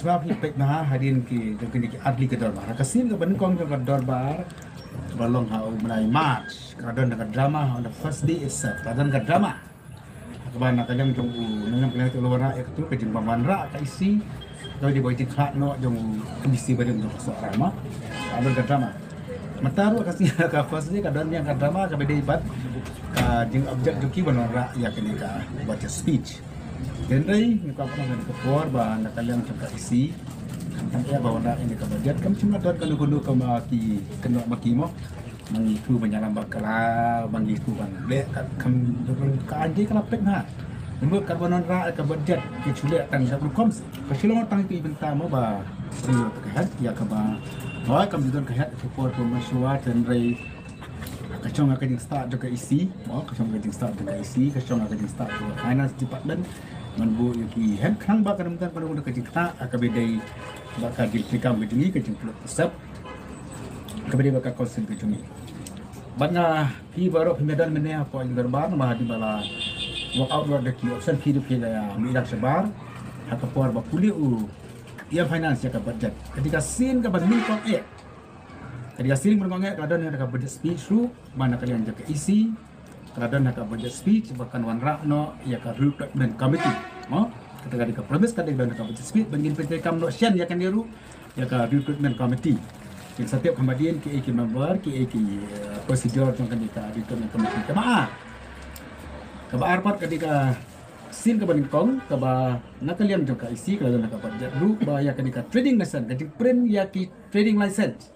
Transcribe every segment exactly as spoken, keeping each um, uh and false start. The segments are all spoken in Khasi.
Ba phi peit ma hadien ki jong kine ki ar tylli ki dorbar. Ka sien kaba nyngkong jong ka dorbar ba long ha u bnai March, ka don ka drama on the first day itself. Ka don ka drama. Kaba na ka liang jong u nongïalam ka liang te u la wanrah ïa katu ka jingbym wanrah ka EC. Ka dei ba ka jingkhlad noh jong u MDC ba don jong ka Sohra ma. Ka don ka drama. Mynta ruh ka sien ka first day ka don ïa ka drama kaba dei bad ka jingobject jong ki ban wanrah ïa kane ka budget speech. Hynrei ngi kwah ban ong ha kane ka por ba na ka liang jong ka EC, khamtam eh ba wanrah ïa kane ka budget, kam shym la don kano kano kaba ki kynnoh ma ki mo. Ba ngi kyrpad ban ïalam bakla, ba ngi kyrpad ban leh ka kham, ka jingkhlad peit na. Namar kaba wanrah ïa ka budget ki shu leh tang da rukom seh. Ka shu long tang ïa ki bynta mo ba shu ka het ïa kaba, hooid, kam ju don ka het ha ka por ba mynshuwa, hynrei ka shong ha ka jingstad jong ka EC, mo, ka shong ha ka jingstad jong ka EC, ka shong ha ka jingstad jong ka Finance Department. Ban buh ïa ki, hynrei khnang ba kan ym don kano kano ka jingktah kaba dei bad ka jingpynkam ka jong ngi, ka jingpynlut pynsep kaba dei bad ka council ka jong ngi. Bad nga, phi baroh phi mih don mynne hapoh jingdorbar, namar hadien ba la walk out ruh da ki option, phi ruh phi la mih lang shabar ha ka por ba pule u EM Finance ïa ka budget. Ka dei ka sien kaba nyngkong eh. Ka dei ka sien kaba nyngkong eh, ka la don ha ka budget speech ruh ba na ka liang jong ka EC. Ka la don ha ka budget speech ba kan wanrah noh ïa ka recruitment committee. Mo? Kata ka dei ka promise, ka dei ka don ha ka budget speech ba ngin pyntreikam noh shen ïa kane ruh, ïa ka recruitment committee. Ngin sa tip kham hadien kiei ki member, kiei ki, eh, procedure jong kane ka recruitment committee. Kaba ar, kaba ar pat ka dei ka sien kaba nyngkong kaba na ka liang jong ka EC ka la don ha ka budget ruh ba ïa kane ka trading license, ka jingprint ïa ki trading license,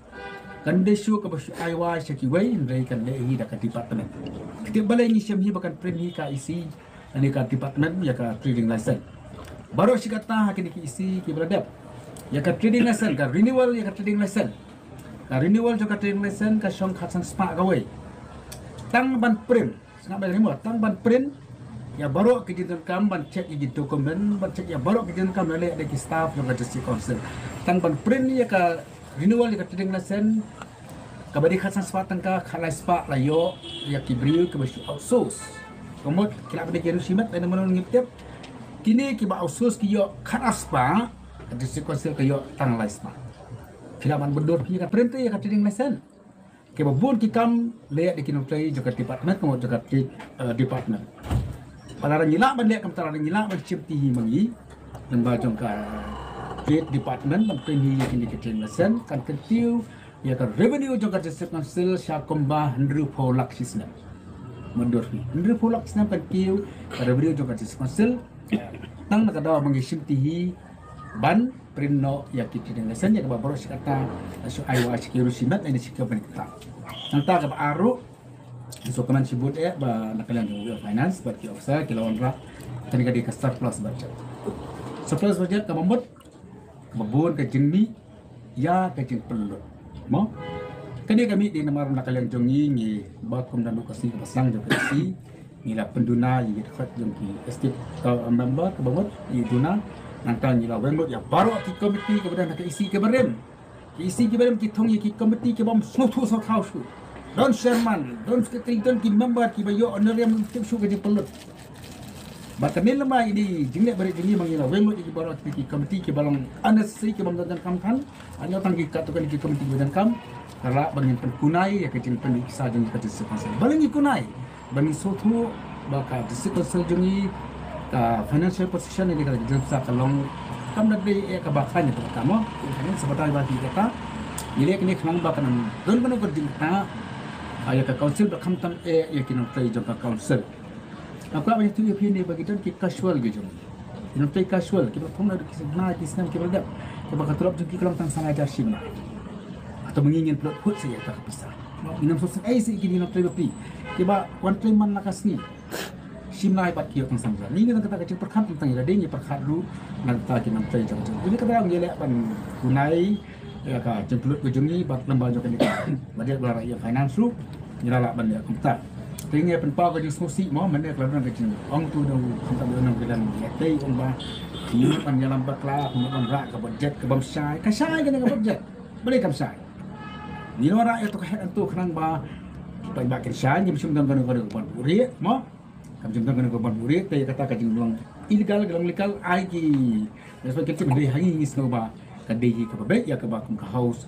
kan dei shuh kaba shu ai wai sha kiwei, hynrei kan leh hi da ka department. Ka tip balei ngi shem hi ba kan print hi ka EC, kane ka department ïa ka trading license. Baroh shi katta ha kine ki EC kiba la dep ïa ka trading license, ka renewal ïa ka trading license. Ka renewal jong ka trading license ka shong khatsan spah kawei. Tang ban print, sngap bha ïa kane mo, tang ban print ïa baroh ki jingdonkam, ban check ïa ki document, ban check ïa baroh ki jingdonkam la leh da ki staff jong ka District Council. Tang ban print ïa ka renewal ïa ka trading license kaba dei khatsan spah tyngka, khatlai spah la ïoh ïa ki briew kiba shu outsource. Ka mut ki lah ban dei ki riewshimet, lane mano ngim tip. Kine kiba outsource ki ïoh khatar spah, ka District Council ka ïoh tang lai spah. Phi lah ban byndur phi ïa ka print ïa ka trading license. Kiba bun ki kam leh da ki nongtrei jong ka department, ka mut jong ka, eh, department. Lada ngi lah ban leh kumta, lada ngi lah ban shim kti hi ma ngi lyngba jong ka trade department ban print hi ïa kine ki trading license, kan kyntiew ïa ka revenue jong ka District Council sha kumba hynriewphew lak shi snem. Myndur hi hynriewphew lak shi snem kan kyntiew ka revenue jong ka District Council. Tang na ka daw ba ngi shim kti hi ban print noh ïa ki trading license ïa kaba baroh shi katta la shu ai wai sha ki riewshimet lane sha ki company katta. Nangta kaba ar ruh, ngi sngewkmen shibun eh ba na ka liang jong u Finance bad ki officer ki la wanrah kane ka dei ka surplus budget. Surplus budget kaba mut kaba bun ka jingmih ïa ka jingpynlut. Mo? Kane ka mih dei namar na ka liang jong ngi, ngi ba kum da u ka sngi kaba sdang jong ka EC, ngi la pynduna ïa ki dkhot jong ki executive, uh, member kaba mut ïa duna. Nangta ngi la weng lut ïa baroh ki komiti kaba don ha ka EC kiba rim. Ki EC kiba rim ki thung ïa ki komiti ki bym sngewthuh sngewthaw shuh. Don chairman, don secretary, don ki member kiba ïoh honorarium, tip shuh ka jingpynlut. Bad ka mih lem bad ïa ki jingleh barit jong ngi ba ngi la weng lut ïa ki baroh ki komiti kiba long unnecessary, ki bym don kam than. Hynrei tang ki katto katne ki komiti kiba don kam, ka lah ba ngin pynkunai ïa ka jingpynmih pisa jong ngi ka District Council. Balei ngi kunai? Ba ngin sngewthuh ba ka District Council jong ngi, ka financial position ïa ka District Council ka long kam da dei eh kaba khlaiñ ïa kata mo. Ka dei sa batai ba ki kata. Ngi leh kane khnang ba kan ym don kano ka jingktah ïa ka Council bad khamtam eh ïa ki nongtrei jong ka Council. Nga kwah ban ïathuh ïa phi ne ba ki don ki casual ki jong ngi. Ki nongtrei casual kiba thung na ki snem, ki snem kiba la dep, kiba ka tulop jong ki ka long tang san hajar shi bnai. Hato ma ngi ngin pynlut khuid sa ïa ka pisa? Ngin ym sngewsih ei sa ïa ki nongtrei bapli kiba wan trei man la ka sngi. Shi bnai pat ki ïoh tang san hajar. Ngi ngi don kata ka jingpyrkhat tang ïa lade, ngi pyrkhat ruh na kata ki nongtrei jong jong. Ïa kata ngi leh ban kunai ïa ka jingpynlut ka jong ngi bad lyngba jong kane ka budget ba la ïa Finance ruh ngi la lah ban ïa kumta. Te ngi pynpaw ka jingsngewsih mo, mynne ka la don ka jingong tu da u khamtam ïa u nongïalam ïa tei, ong ba ngi mut ban ïalam bakla, ngi mut ban rah ka budget ka bym shai. Ka shai kane ka budget. Balei kam shai? Ngi la rah ïa to ka het hangto khnang ba ki paidbah kin shai, ngim shym don kano kano ka ban buhrieh mo. Kam jingdon kane ka ban buhrieh, te ïa kata ka jinglong illegal, ka long legal, ai ki respect ka tip dei ha ngi, ngi sngew ba ka dei hi kaba beit ïa kaba kum ka house.